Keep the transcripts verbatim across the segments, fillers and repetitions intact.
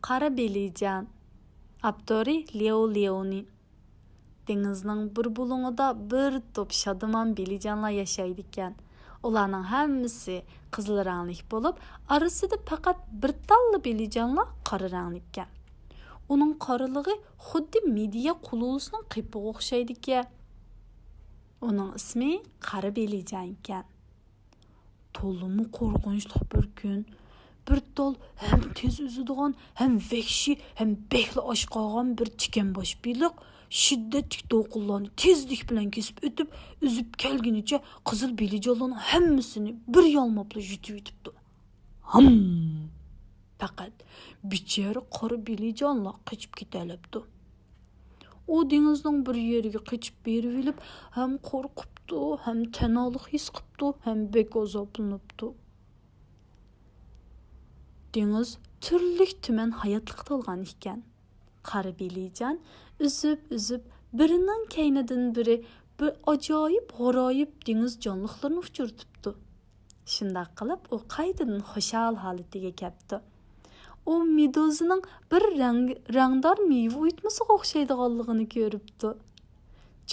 قارا بېلىجان. ئاپتورى لياۋ لياۋنى. دېڭىزنىڭ بىر بۇلۇڭىدا بىر توپ شادىمان بېلىجانلار ياشايدىكەن. ئۇلارنىڭ ھەممىسى قىزىل رەڭلىك بولۇپ، ئارىسىدا پەقەت بىر تاللا بېلىجانلا قارا رەڭلىككەن. ئۇنىڭ قارىلىقى خۇددى مىدىيە قۇلۇلىسىنىڭ قېپىغا ئوخشايدىكەن. ئۇنىڭ ئىسمى قارا بېلىجان ئىكەن. تولىمۇ قورقۇنچلۇق بىر كۈن، بىر تال ھەم تېز ئۈزىدىغان، ھەم ۋەھشىي، ھەم بەكلا ئاچ قالغان بىر تىكەنباش بېلىق شىددەتلىك دولقۇنلارنى تېزلىك بىلەن كېسىپ ئۆتۈپ، ئۈزۈپ كەلگىنىچە قىزىل بېلىجانلارنىڭ ھەممىسىنى بىر يالماپلا يۇتۇۋېتىپتۇ. ھام! پەقەت بىچارە قارا بېلىجانلا قېچىپ كېتەلەپتۇ. ئۇ دېڭىزنىڭ بىر يېرىگە قېچىپ بېرىۋېلىپ، ھەم قورقۇپتۇ، ھەم تەنھالىق ھېس قىپتۇ، ھەم بەك ئازابلىنىپتۇ. دېڭىز تۈرلۈك-تۈمەن ھاياتلىق تولغان ئىكەن. قارا بېلىجان ئۈزۈپ-ئۈزۈپ، بىرىنىڭ كەينىدىن بىرى بىر ئاجايىپ-غارايىپ دېڭىز جانلىقلىرىنى ئۇچرىتىپتۇ. شۇنداق قىلىپ، ئۇ قايتىدىن خۇشال ھالىتىگە كەپتۇ. ئۇ مېدۇزىنىڭ بىر رەڭ-، رەڭدار مېۋە ئۇيۇتمىسىغا ئوخشايدىغانلىقىنى كۆرۈپتۇ.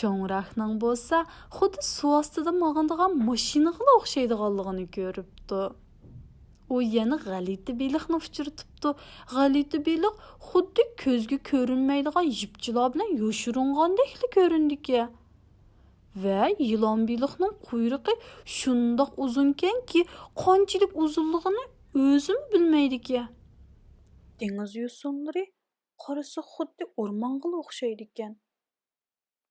چوڭ راكنىڭ بولسا خۇددى سۇ ئاستىدا ماڭىدىغان ماشىنىغىلا ئوخشايدىغانلىقىنى كۆرۈپتۇ. ئۇ يەنە غەلىتە بېلىقنى ئۇچرىتىپتۇ. غەلىتە بېلىق خۇددى كۆزگە كۆرۈنمەيدىغان يىپچىلار بىلەن يوشۇرۇنغاندەكلا كۆرۈنىدىكەن. ۋە يىلان بېلىقنىڭ قۇيرۇقى شۇنداق ئۇزۇنكەنكى، قانچىلىك ئۇزۇنلۇقىنى ئۆزىمۇ بىلمەيدىكەن. دېڭىز يوسۇنلىرى قارىسا خۇددى ئورمانغىلا ئوخشايدىكەن.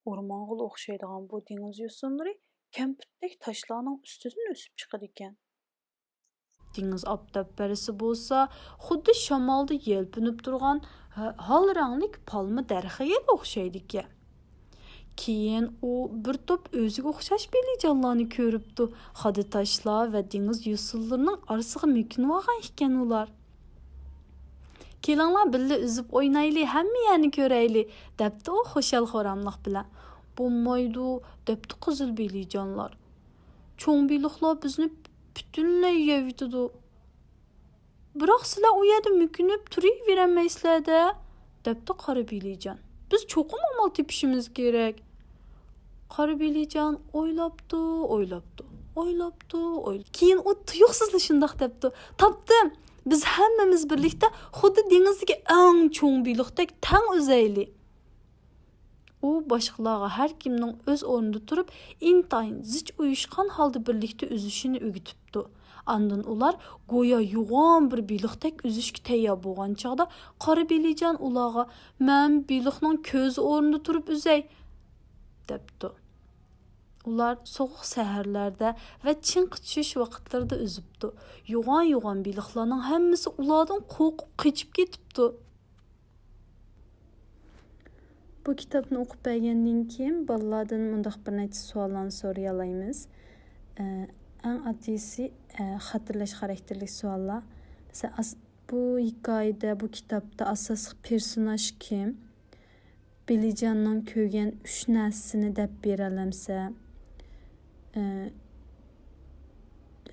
ئورمانغىلا ئوخشايدىغان بۇ دېڭىز يوسۇنلىرى كەمپۈتتەك تاشلارنىڭ ئۈستىدىن ئۆسۈپ چىقىدىكەن. دېڭىز ئاپتاپپەرىسى بولسا خۇددى شامالدا يەلپۈنۈپ تۇرغان ھە-، ھال رەڭلىك پالما دەرىخىگە ئوخشايدىكەن. كېيىن ئۇ بىر توپ ئۆزىگە ئوخشاش بېلىجانلارنى كۆرۈپتۇ. خادا تاشلار ۋە دېڭىز يوسۇنلىرىنىڭ ئارىسىغا مۆكۈنۈۋالغان ئىكەن ئۇلار. «كېلىڭلار، بىللە ئۈزۈپ ئوينايلى، ھەممە يەرنى كۆرەيلى» دەپتۇ ئۇ خۇشال-خۇراملىق بىلەن. «بولمايدۇ» دەپتۇ قىزىل بېلىجانلار. «چوڭ بېلىقلار بىزنى پۈتۈنلەي يەۋېتىدۇ. بىراق سىلەر ئۇ يەردە مۆكۈنۈپ تۇرۇۋېرەلمەيسىلەر-دە» دەپتۇ قارا بېلىجان. «بىز چوقۇم ئامال تېپىشىمىز كېرەك.» قارا بېلىجان ئويلاپتۇ، ئويلاپتۇ، ئويلاپتۇ، ئويلاپتۇ. كېيىن ئۇ تۇيۇقسىزلا شۇنداق دەپتۇ: «تاپتىم! بىز ھەممىمىز بىرلىكتە خۇددى دېڭىزدىكى ئەڭ چوڭ بېلىقتەك تەڭ ئۈزەيلى.» ئۇ باشقىلارغا ھەر كىمنىڭ ئۆز ئورنىدا تۇرۇپ، ئىنتايىن زىچ ئۇيۇشقان ھالدا بىرلىكتە ئۈزۈشىنى ئۆگىتىپتۇ. ئاندىن ئۇلار گويا يوغان بىر بېلىقتەك ئۈزۈشكە تەييار بولغان چاغدا، قارا بېلىجان ئۇلارغا: «مەن بېلىقنىڭ كۆزى ئورنىدا تۇرۇپ ئۈزەي» دەپتۇ. ئۇلار سوغۇق سەھەرلەردە ۋە چىڭقى چۈش ۋاقىتلىرىدا ئۈزۈپتۇ. يوغان-يوغان بېلىقلارنىڭ ھەممىسى ئۇلاردىن قورقۇپ قېچىپ كېتىپتۇ. بۇ كىتابنى ئوقۇپ بەرگەندىن كېيىن، بالىلاردىن مۇنداق بىر نەچچە سوئاللارنى سورىيالايمىز. ئە، ئەڭ ئاددىيسى، ئە، خاتىرىلەش خاراكتېرلىك سوئاللار. مەسىلەن، ئاس-، بۇ ھېكايىدە، بۇ كىتابتا ئاساسلىق پېرسوناژ كىم؟ بېلىجاننىڭ كۆرگەن ئۈچ نەرسىسىنى دەپ بېرەلەمسە؟ ئە،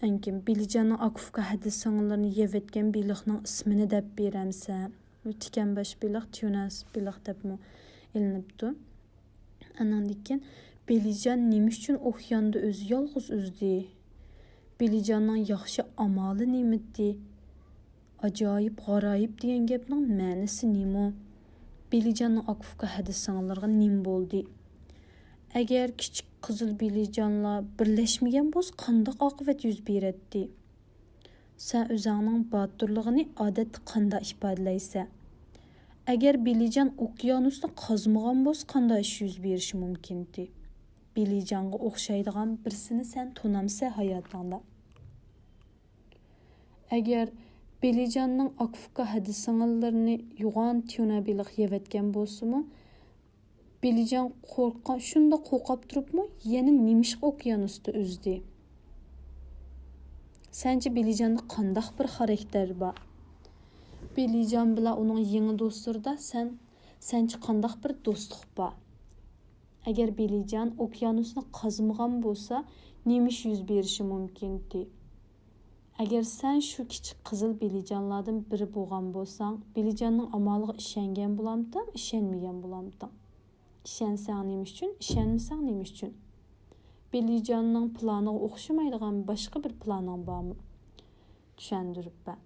ئەنكىن، بېلىجاننىڭ ئاكا-ئۇكا ھەدە-سىڭىللىرىنى يەۋەتكەن بېلىقنىڭ ئىسمىنى دەپ بېرەمسە؟ تىكەنباش بېلىق، تيۇنا بېلىق دەپمۇ ئېلىنىپتۇ. ئانىڭدىن كېيىن، بېلىجان نېمە ئۈچۈن ئوكياندا ئۆزى يالغۇز ئۈزدى؟ بېلىجاننىڭ ياخشى ئامالى نېمىتى؟ ئاجايىپ غارايىپ دېگەن گەپنىڭ مەنىسى نېمە؟ بېلىجاننىڭ ئاكا-ئۇكا ھەدە-سىڭىللىرىغا نېمە بولدى؟ ئەگەر كىچىك قىزىل بېلىجانلار بىرلەشمىگەن بولسا، قانداق ئاقىۋەت يۈز بېرەتتى؟ سەن ئۆزۈڭنىڭ باتۇرلۇقىنى ئادەتتە قانداق ئىپادىلەيسەن؟ ئەگەر بېلىجان ئوكيانۇسنى قازمىغان بولسا، قانداق ئىش يۈز بېرىشى مۇمكىنتى؟ بېلىجانغا ئوخشايدىغان بىرسىنى سەن تونامسەن ھاياتىڭدا؟ ئەگەر بېلىجاننىڭ ئاكا-ئۇكا ھەدە-سىڭىللىرىنى يوغان تيۇنا بېلىق يەۋەتكەن بولسىمۇ، بېلىجان قورققان، شۇنداق قورقۇپ تۇرۇپمۇ يەنە نېمىشقا ئوكيانۇستا ئۈزدى؟ سەنچە بېلىجاندا قانداق بىر خاراكتېر بار؟ بېلىجان بىلەن ئۇنىڭ يېڭى دوستلىرىدا سەن، سەنچە قانداق بىر دوستلۇق بار؟ ئەگەر بېلىجان ئوكيانۇسنى قازمىغان بولسا، نېمە ئىش يۈز بېرىشى مۇمكىنتى؟ ئەگەر سەن شۇ كىچىك قىزىل بىلىجانلاردىن بىرى بولغان بولساڭ، بىلىجاننىڭ ئامالىغا ئىشەنگەن بولامتىڭ، ئىشەنمىگەن بولامتىڭ؟ ئىشەنسەڭ نېمە ئۈچۈن، ئىشەنمىسەڭ نېمە ئۈچۈن؟ بىلىجاننىڭ پىلانىغا ئوخشىمايدىغان باشقا بىر پىلانىڭ بارمۇ؟ چۈشەندۈرۈپ بەر.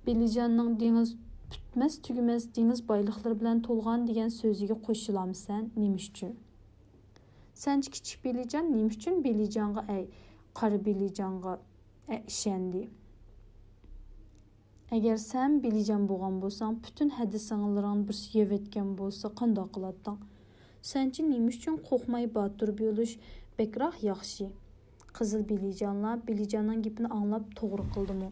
بىلىجاننىڭ دېڭىز پۈتمەس تۈگىمەس دېڭىز بايلىقلىرى بىلەن تولغان دېگەن سۆزىگە قوشۇلامسەن؟ نېمە ئۈچۈن؟ سەنچە كىچىك بىلىجان نېمە ئۈچۈن بىلىجانغا، ئەي، قارا بىلىجانغا، ئە، ئىشەندى؟ ئەگەر سەن بىلىجان بولغان بولساڭ، پۈتۈن ھەدە-سىڭىللىرىڭنى بىرسى يەۋەتكەن بولسا، قانداق قىلاتتىڭ؟ سەنچە نېمە ئۈچۈن قورقماي باتۇر بولۇش بەكرەك ياخشى؟ قىزىل بىلىجانلار بىلىجاننىڭ گېپىنى ئاڭلاپ توغرا قىلدىمۇ؟